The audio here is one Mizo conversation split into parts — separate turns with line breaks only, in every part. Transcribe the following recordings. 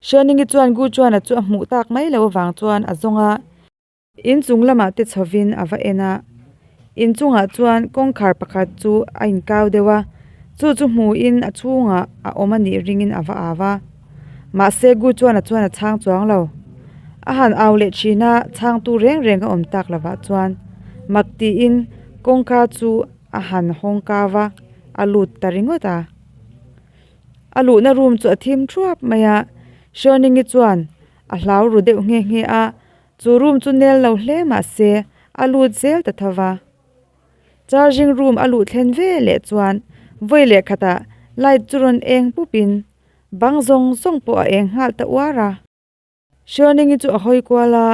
Hrianingi chuan Gu Chuana chu a hmuh tak mai loh avang chuan a zawng a. In chung lamah te chhovin a va en a, in chungah chuan kawngkhar pakhat chu a inkau deuh a, chu chu hmuhin a chhungah a awm a nih ringin a va au a. Mahse Gu Chuana chuan a chhang chuang lo. A han au leh thin a, chhangtu reng reng a awm tak lovah chuan mak tiin kawngka chu a han hawng kau a, a lut ta ringawt a. A luhna room chu a thim thuap mai a, Hrianingi chuan a hlau ru deuh nghe nghe a, chu room chu nel lo hle mah se a lut zel ta tho va. Charging room a luh thlen ve leh chuan vawi leh khatah light chu rawn eng pup in bang zawng zawng pawh a eng nghal ta uar a. Hrianingi chu a hawi kual a,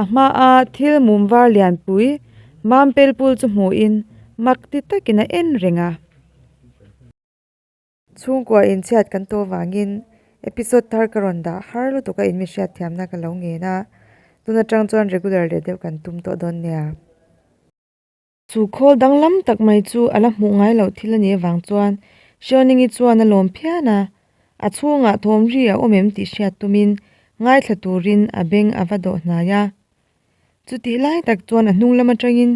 a hmaa thil mum var lianpui mam pelpul chu hmuhin mak ti takin a en reng a. Chhungkua inchhiat kan tawh vangin episode thar ka rawn dah har lutuk a inmi hriat thiamna ka lo ngen a, tun atang chuan regular leh deuh kan tum tawh dawn nia. Chu khawl danglam tak mai chu a la hmuh ngai loh thil a nih avang chuan Hrianingi chuan a lawm phian a, a chhungah thawm ri a awm em tih hriat tumin ngaithla turin a beng a va dawh hnai a. Chutih lai tak chuan a hnung lam atangin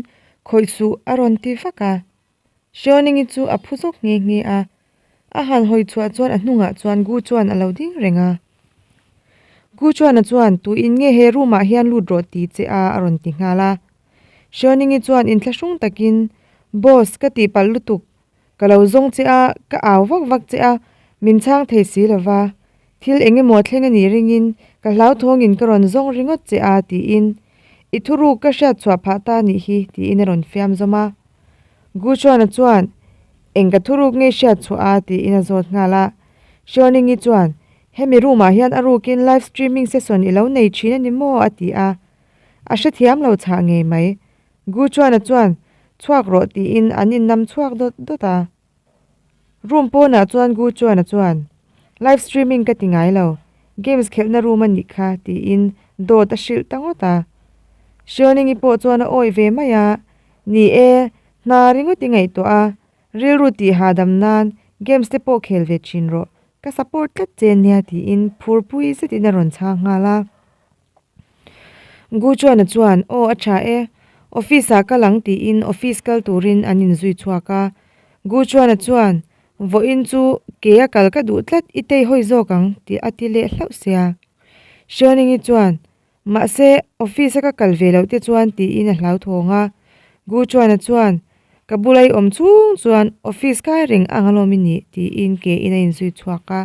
khawih suh a rawn ti vak a. Hrianingi chu a phu zawk nghe nghe a, a han hawi chhuah chuan a hnungah chuan Gu chuan a lo ding reng a. Gu chuan a chuan, Tuin nge he room ah hian lut rawh ti che a? a rawn ti nghal a. Hrianingi chuan inthlahrung takin, Boss, ka tihpalh lutuk, ka lo zawng che a, ka au vak vak che a, min chhang thei si lo va. Thil eng emaw thleng a nih ringin ka hlauthawngin ka rawn zawng ringawt che a tiin, I thuruk ka hriat chhuah phah ta nih hi tiin a rawn fiam zawm a. Gu Chuana chuan, Eng ka thuruk nge hriat chhuah a? tiin a zawt nghal a. Hrianingi chuan, Hemi room ah hian a rukin live streaming session i lo nei thin a ni maw? a ti a. A hrethiam lo chhah ngei mai. Gu Chuana chuan, Chhuak rawh tiin an innam chhuak dawt dawt a. Room pawnah chuan Gu Chuana chuan, Live streaming ka ti ngai lo, games khelhna room a nih kha, tiin dawt a hrilh ta ngawt a. Hrianingi pawh chuan a awih ve mai a, Ni e, hna ringawt i ngaihtuah a, rilru tih hahdam nan games te pawh khel ve thin rawh, ka support tlat che nia tiin phurpui zetin a rawn chhang nghal a. Gu Chuana chuan, Aw a tha e, office ah kal ang tiin office kal turin an inzui chhuak a. Gu Chuana chuan, Vawiin chu ke a kal ka duh tlat i tei hawi zawk ang tih a ti leh hlauh sia. Hrianingi chuan, Mahse, office a ka kal ve loh te chuan tiin a hlauthawng a. Gu Chuana chuan, Ka bula i awm chung chuan office kai reng ang alawm i nih tiin ke in a inzui chhuak a.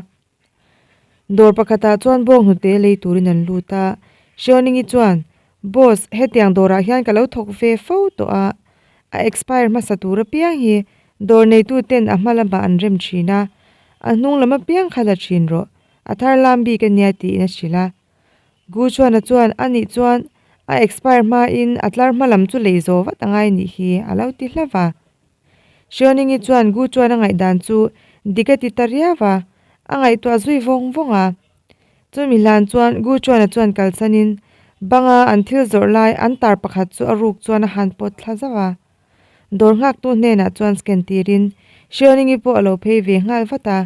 Dawr pakhatah chuan bawng hnute lei turin an lut a, Hrianingi chuan, Boss, hetiang dawrah hian ka lo thawk ve fo tawh a, a expire hmasa tur apiang hi dawr neituten a hma lamah an rem thin a, a hnung lam apiang kha la thin rawh, a thar lam bik a nia tiin a hrilh a. Gu Chuana chuan, Anih chuan a expire hmain a tlar hma lam chu lei zawh vat a ngai nih hi, a lo ti hlauh va. Hrianingi chuan Gu chuan a ngaihdan chu dik a ti ta riau a, a ngaihtuah zui vawng vawng a. Chumi hlan chuan Gu chuana chuan kalsanin banga an thil zawrh lai an tar pakhat chu a ruk chuan a han pawt thla zauh a. Dawr nghaktu hnenah chuan scan tirin Hrianingi pawh a lo phei ve nghal vat a.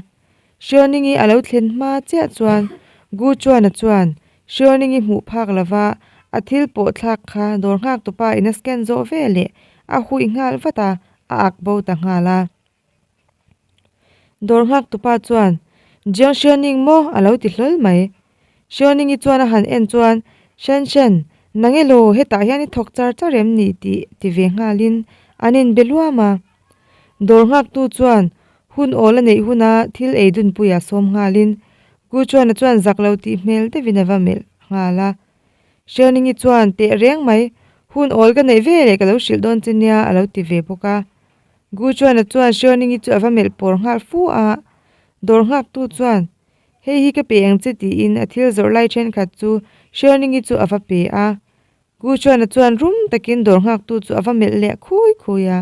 Hrianingi a lo thlen hma chiah chuan Gu chuana chuan Hrianingi hmuh phak lova a thil pawh thlak kha dawr nghak tupa in a scan zawh ve leh a huih nghal vat a, a ak bo ta nghal a. Dawr nghak tupa chuan, Jiang Hrianing maw? a lo ti hlawl mai. Hrianingi chuan a han en chuan, Shen Shen, nang elaw hetah hian i thawk char char em ni? tih ti ve nghalin an inbe luam a. Dawr nghaktu chuan hun awl a neih huna thil ei dunpuia sawm nghalin Gu Chuana chuan zak lo tih hmel deuhin a va melh nghal a. Hrianingi chuan teh reng mai, hun awl ka neih ve leh ka lo hrilh dawn che nia a lo ti ve bawk a. Gu Chuana chuan Hrianingi chu a va melh pawr nghal fu a. Dawr nghaktu chuan, Hei hi ka pe ang che tiin a thil zawrh lai thenkhat chu Hrianingi chu a va pe a. Gu Chuana chuan rum takin dawr nghaktu chu a va melh leh khui khui a.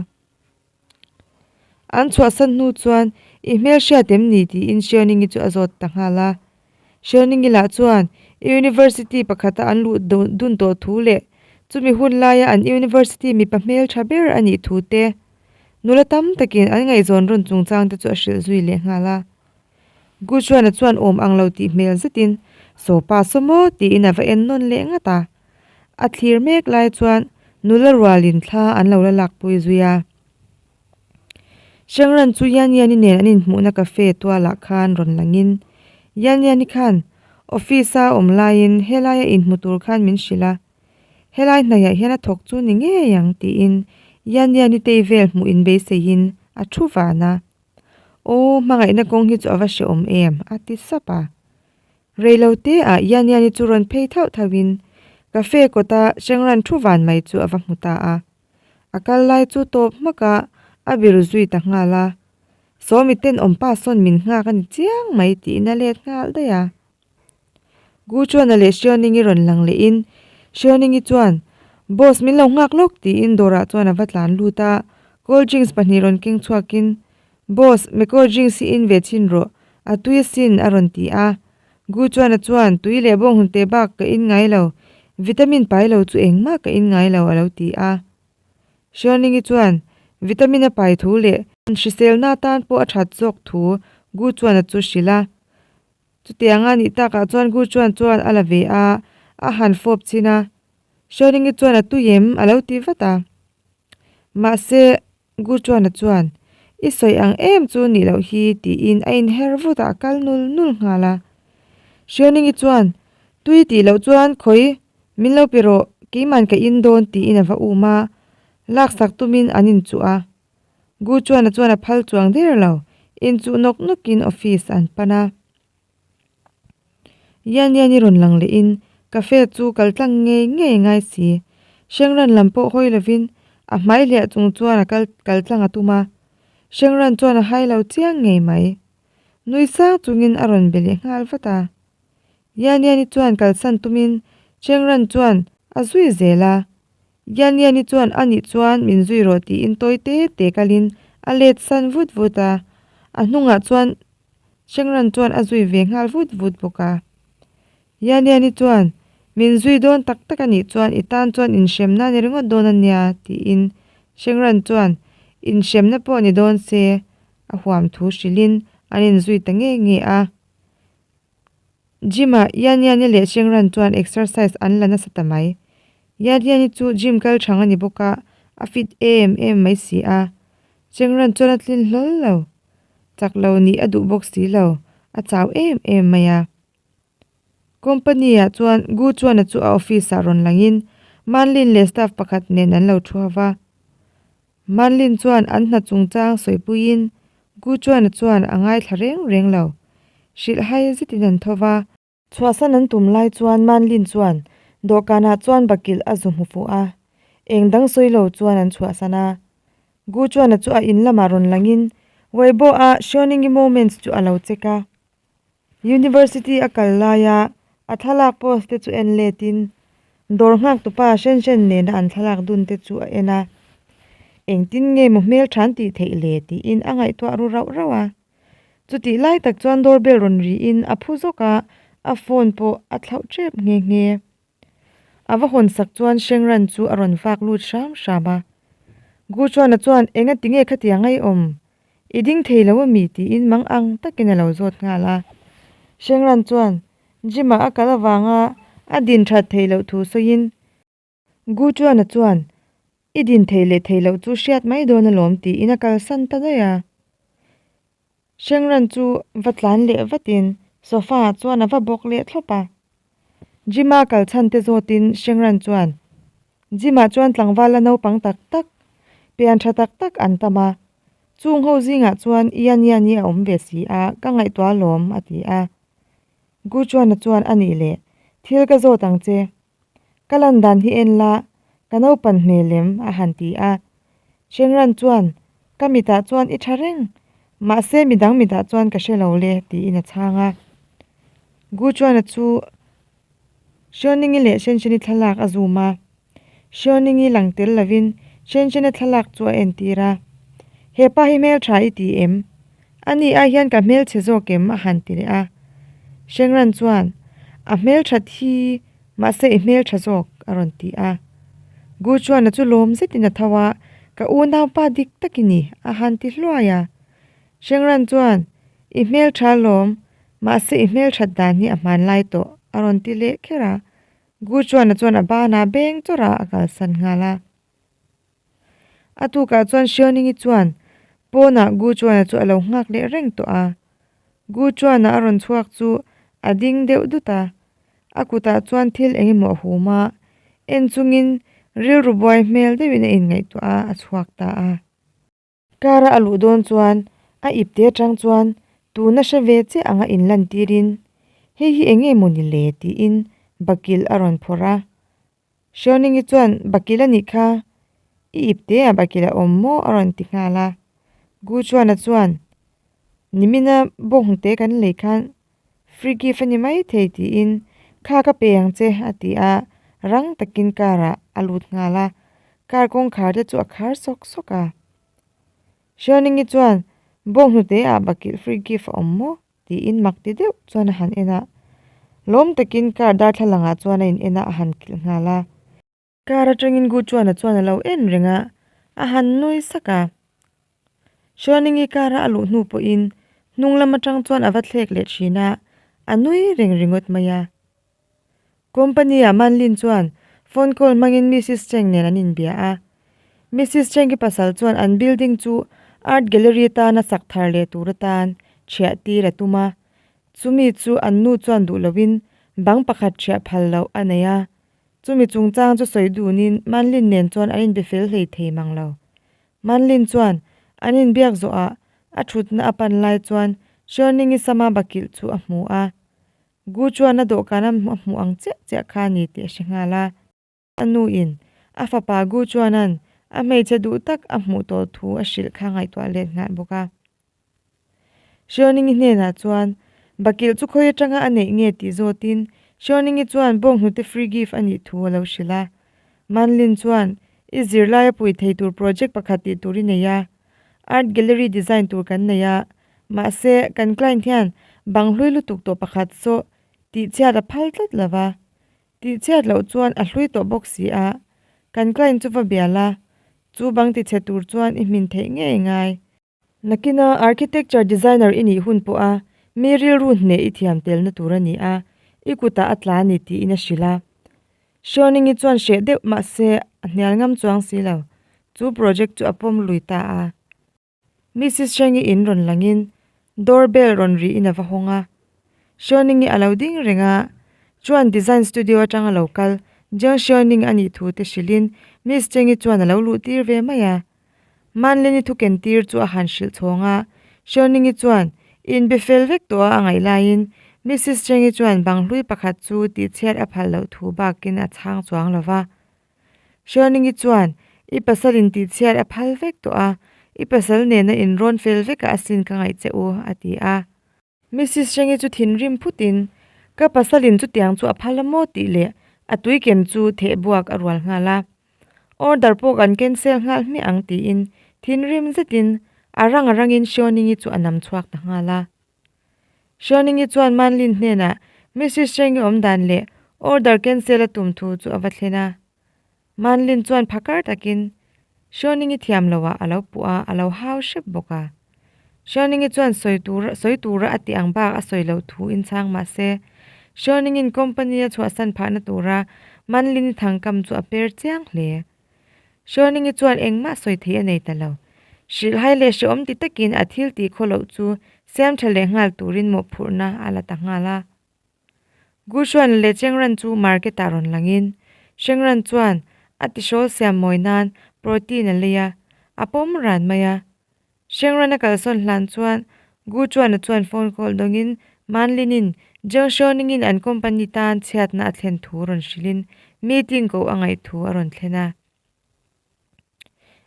An chhuahsan hnu chuan i hmel hriat em ni tiin Hrianingi chu a zawt ta nghal a. Hrianingi lah chuan University pakhata an luh dun tawh thu leh chumi hun laia an University mipa hmel tha ber a nih thu te nula tam takin an ngaihzawn rawn chungchang te chu a hrilh zui leh nghal a. Gu Chuana chuan awm ang lo tih hmel zetin Saw pa saw maw tiin a va en nawn leh ngat a. A thlir mek lai chuan nula rualin thla an lo la lakpui zui a. Hrengran chu Yanyani nen an inhmuhna cafe tualah khan rawn langin, Yanyani khan office a awm laiin helaia inhmu tur khan min hrilh a, helai hnaihah hian a thawk chu ni ngei ang tiin Yanyani tei vel hmuh inbeiseiin a thu van a. Aw, hmangaihna kawng hi chu a va hrehawm em? a ti sap a. Reilote ah Yanyani chu rawn phei thauh thauhin cafe kawta Hrengran thu van mai chu a va hmu ta a. A kal lai chu tawp hmak a, a biru zui ta nghal a. Sawmi tenawm pa sawn min nghak a ni chiang mai tiin a let nghal daih a. Gu chuan a leh Hrianingi rawn lang lehin Hrianingi chuan, Boss min lo nghak lawk tiin dawrah chuan a va tlan lut a, cold drinks pahnih rawn keng chhuakin, Boss, me cold drinks hi in ve chhin rawh, a tui asin a rawn ti a. Gu chuan a chuan, Tui leh bawng hunte bak ka in ngai lo, vitamin pai lo chu engmah ka in ngai lo a lo ti a. Hrianingi chuan, Vitamin a pai thu leh hriselna atan pawh a that zawk thu Gu chuan a chu hrilh a. Chutiang a nih takah chuan Gu chuan chuan a la ve a, a han fawp chin a. Hrianingi chuan a tui em? a lo ti vat a. Mahse, Gu chuan a chuan, I sawi ang em chu nih loh hi tiin a inher vut a, a kal nul nul nghal a. Hrianingi chuan, Tui tih loh chuan khawi min lo pe rawh, keiman ka in dawn tiin a va um a, laksak tumin an inchuh a. Gu chuan a chuan a phal chuang der lo, inchuh nawk nawkin office an pan a. Yan Yan i rawn lang lehin cafe chu kal tlang ngei ngei a ngai si. Hrengran lam pawh hawi lovin a hmai hliah chung chuan a kal kal tlang a tum a. Hrengran chuan a hai lo chiang ngei mai. Nui sang chungin a rawn be leh nghal vat a. Yan Yan i chuan kalsan tumin Hrengran chuan a zui zel a. Gianliani chuan a nih chuan min zui rawh tiin tawi te te kalin a let san vut vut a, a hnungah chuan Hrengran chuan a zui ve nghal vut vut bawk a. Gianliani chuan min zui dawn tak tak a nih chuan i tan chuan inhremna a ni ringawt dawn a nia tiin Hrengran chuan inhremna pawh ni dawn se a huam thu hrilhin an inzui ta nge nge a. Gym-ah Yanyani leh Shengran chuan exercise an la nasa ta mai. Yanyani chu gym kal thang a ni bawk a, a fit em em mai si a. Shengran chuan a tlin hlawl lo. Chak lo nih a duh bawk si lo, a chau em em mai a. Company-ah chuan Gu chuan a chu a office-ah rawn langin Manlin leh staff pakhat nen an lo thu hova. Manlin chuan an hna chungchang sawipuiin Gu Chuana chuan a ngaithla reng reng lo. Hrilh hai zetin an tho va. Chhuahsan an tum lai chuan Manlin chuan dawhkanah chuan bakilh a zu hmu fuh a. Eng dang sawi lo chuan an chhuahsan a. Gu Chuana chu a in lamah rawn langin Weibo-a Xiaoningi Moments chu a lo check a. University a kal laia a thlalak post te chu en letin dawr nghak tupa hren hren nena an thlalak dun te chu a en a, engtin nge maw hmelthan tih theih le tiin a ngaihtuah ru rauh rauh a. Chutih lai tak chuan doorbell rawn riin a phu zawk a, a phone pawh a thlauh tep nghe nghe. A va hawn sak chuan Hrengran chu a rawn vak lut hram hram a. Guchuana chuan enga tinge khatiang ai awm? I ding thei lo ami? tiin mang ang takin a lo zawt nghal a. Hrengran chuan gym-ah a kal avanga a din that theih loh thu sawiin Guchuana chuan I din thei leh thei loh chu hriat mai dawn alawm tiin a kalsan ta daih a. Hrengran chu va tlan leh vatin sofa ah chuan a va bawk leh thlawp a. Gym-a kal chhan te zawtin Hrengran chuan, Gym-ah chuan tlangval la naupang tak tak, pian tha tak tak an tam a. Chung ho zingah chuan Ian Ian-i a awm ve si a, ka ngaihtuah alawm, a ti a. Gu Chuana chuan a nih leh, Thil ka zawt ang che. Ka lan dan hi en la, ka naupan hmel em? a han ti a. Hrengran chuan, Ka mitah chuan i tha reng, mahse midang mitah chuan ka hre lo le, tiin a chhang a. Gu chuan a chu Hriawningi leh Shensheni thlalak a zoom a. Hriawningi lang tel lovin Shenshena thlalak chu a entir a. He pa hi hmeltha i ti em? Ani ai hian ka hmelchhe zawk em? a han ti leh a. Hrengran chuan, A hmelthat hi, mahse i hmeltha zawk, a rawn ti a. Gu chuan a chu lawm zetin a tho a, Ka unaupa dik tak i ni, a han ti hluai a. Hrengran chuan, I hmeltha lawm, mahse i hmelthat dan hi a hmanlai tawh, A rawn ti leh kher a. Gu Chuana chuan a banah beng chawrh a, a kalsan nghal a. A tukah chuan Xiaoning-i chuan pawnah Gu Chuana chu a lo nghak leh reng tawh a. Gu Chuana a rawn chhuak chu a ding deuh dut a, a kutah chuan thil eng emaw a hum a, en chungin rilru buai hmel deuhin a inngaihtuah a, a chhuak ta a. Car a a luh dawn chuan a ipte atang chuan tuna hre ve chiah anga inlan tirin hei hi eng nge maw ni le tiin bakilh a rawn phawrh a. Hriawnengi chuan bakilh a nih kha, i ipte ah bakilh a awm maw a rawn ti nghal a. Gu Chuana chuan nimina bawnghnute kan lei khan free gift a ni maithei tiin kha ka pe ang che a ti a, rang takin car ah a lut nghal a, car kawngkhar te chu a khar sawk sawk a. Hriawnengi chuan bawnghnute ah bakilh free gift a awm maw tiin mak ti deuh chuan a han en a, lawm takin car darthlalang ah chuan a in en a a han kilh nghal a. Car atangin Gu Chuana chuan a lo en reng a, a han nui sak a. Hruaningi car a a luh hnu pawhin hnung lam atang chuan a va thlek leh thin a, a nui reng ringawt mai a. Company ah Manlin chuan phone call hmangin Missus Cheng nen an inbia a. Missus Cheng i pasal chuan an building chu art gallery atana sak thar leh tur atan thiah tir a tum a. Chumi chu an nu chuan duh loin bang pakhat thiah phal loh a nei a. Chumi chungchang chu sawi dunin Manlin nen chuan an inbe fel hlei thei mang lo. Manlin chuan an inbiak zawhah a thutna a pan lai chuan Hriawnengi sama bakilh chu a hmu a. Gu chuan a dawhkan a hmuh ang chiah chiah kha a ni tih a hre nghal a. A nuin a fapa Gu chuanan a hmeichhe duh tak a hmuh tawh thu a hrilh kha ngaihtuah let nghal bawk a. Hriawnengi hnenah chuan bakilh chu khawi atanga a neih nge tih zawtin Hriawnengi chuan bawnghnute free gift a nih thu a lo hrilh a. Manlin chuan i zirlai a pui thei tur project pakhat tih tur i nei a, art gallery design tur kan nei a, mahse kan client hian bang hlui lutuk tawh pakhat saw tihchhiat a phal tlat lo va. Tihchhiat loh chuan a hlui tawh bawk si a, kan client chu va bial a, chu bang tichhe tur chuan i hmin theih ngei ngai. Nakina architecture designer i nih hun pawha mi rilru hneh i thiam telna tur a ni a, i kutah a tla a ni tiin a hrilh a. Hriawnengi chuan hreh deuh mahse a hnial ngam chuang si lo, chu project chu a pawm lui ta a. Missus Hrengi in rawn langin door bell rawn rihin a va hawng a. Hriawnengi a lo ding reng a, chuan design studio atanga lo kal Jiang Hriawneng a nih thu te hrilhin Miss Chengi chuan a lo luh tir ve mai a. Manleni thu ken tir chu a han hrilh chhawng a, Hriawnengi chuan inbe fel vek tawh a a ngaih laiin Missus Chengi chuan bang hlui pakhat chu tihchhiat a phal loh thu bakin a chhang chuang lo va. Hriawnengi chuan i pasal in tihchhiat a phal vek tawh a, i pasal nena inrawn fel vekah asin ka ngaih che u, a ti a. Missus Hrengi chu thinrim phutin, Ka pasalin chutiang chu a phal a maw? tih leh a tui ken chu theh buak a rual nghal a. Order pawh kan cancel nghal hmiah ang tiin thinrim zetin a rang a rangin Hriawningi chu a nam chhuak ta nghal a. Hriawningi chuan Manlin hnenah Missus Hrengi awm dan leh order cancel a tum thu chu a va thlen a. Manlin chuan phakar takin Hriawningi thiam loah a lo puh a, a lo hau hrep bawk a. Hriawningi chuan sawi tur sawi tura a tih ang bak a sawi loh thu in chhang mah se, Hriawningin company a chhuahsan phahna tura Manlini thangkam chu a per chiang hle. Hriawningi chuan engmah sawi thei a nei ta lo. Hrilhhai leh hrehawm ti takin a thil tih khaw loh chu siam tha leh nghal turin mawhphurhna a la ta nghal a. Guhruan leh Chengran chu market ah rawn langin Chengran chuan a tihrawl siam mawi nan protein a lei a, a pawm ran mai a. Chengran a kalsawn hlan chuan Guhruana chuan phone call dawngin Manlinin Jiang Xiaoningin an company tan chhiatna a thlen thu rawn hrilhin meeting koh a ngaih thu a rawn thlen a.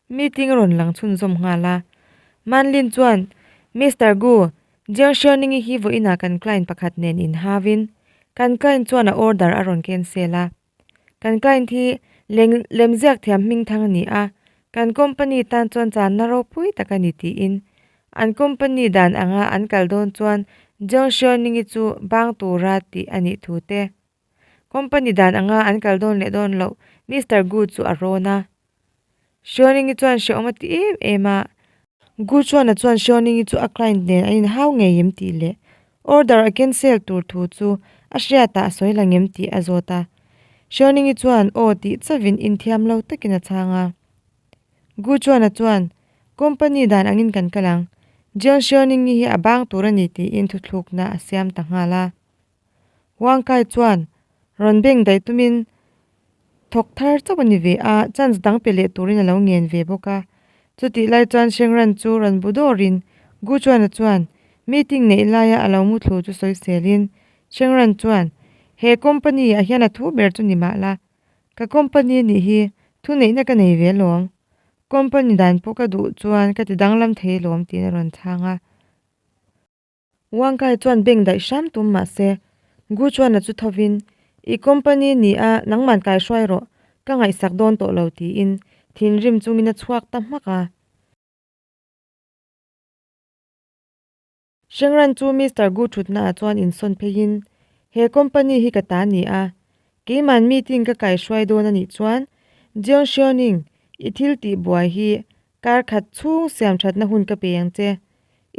Meeting a rawn lang chhunzawm nghal a. Manlin chuan, Mister Gu, Jiang Xiaoning-i hi vawiinah kan client pakhat nen inhauin, kan client chuan a order a rawn cancel a. Kan client hi leng lemziak thiam hmingthang a ni a, kan company tan chuan channa ropui tak a ni tiin an company dan anga an kal dawn chuan Jiang Xiaoning-i chu bang tura tih a nih thu te Company dan anga an kal dawn leh dawn loh Mister Gu chu a rawn a. Hriawnengi chuan hrehawm a ti em em a. Gu chuan a chuan Hriawnengi chu a client nen an inhau ngei em tih leh order a cancel tur thu chu A hriatah a sawi lang em tih a zawt a. Xiaoning-i chuan aw tih chauhin inthiam lo takin a chhang a. Gu Chuan-a chuan, Company dan angin kan kal ang. Jeon Xiaoning-i hi a bang tur a ni tiin thuthlukna a siam ta nghal a. Wang Kai chuan rawn beng daih tumin thawk thar chauh a ni ve a, chance dang pe leh turin a lo ngen ve bawk a. Chutih lai chuan Shengran chu rawn bu dawrin Gu Chuan-a chuan meeting neih laia a lo muthlu chu sawiselin Shengran chuan, He company ah hian a thu ber chu ni mah la, ka company nih hi thuneihna ka nei ve alawm. Company dan pawh ka duh chuan ka ti danglam thei alawm tiin a rawn chhang a. Wangkai chuan bank daih hram tum mah se, Gu chuan a chu thovin, I company ni a, nangman kai hruai rawh, ka ngaihsak dawn tawh lo tiin thinrim chungin a chhuak ta hmak a. Shengran chu Mister Gu thutna ah chuan insawn pheiin, He company hi ka ta ni a, keiman meeting ka kai hruai dawn a nih chuan Jeon Xiaoning i thil tih buai hi kar khat chhung siam thatna hun ka pe ang che.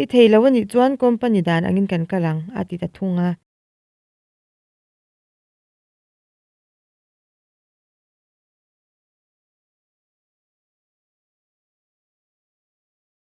I thei lo a nih chuan company dan angin kan kal ang, a ti ta thung a.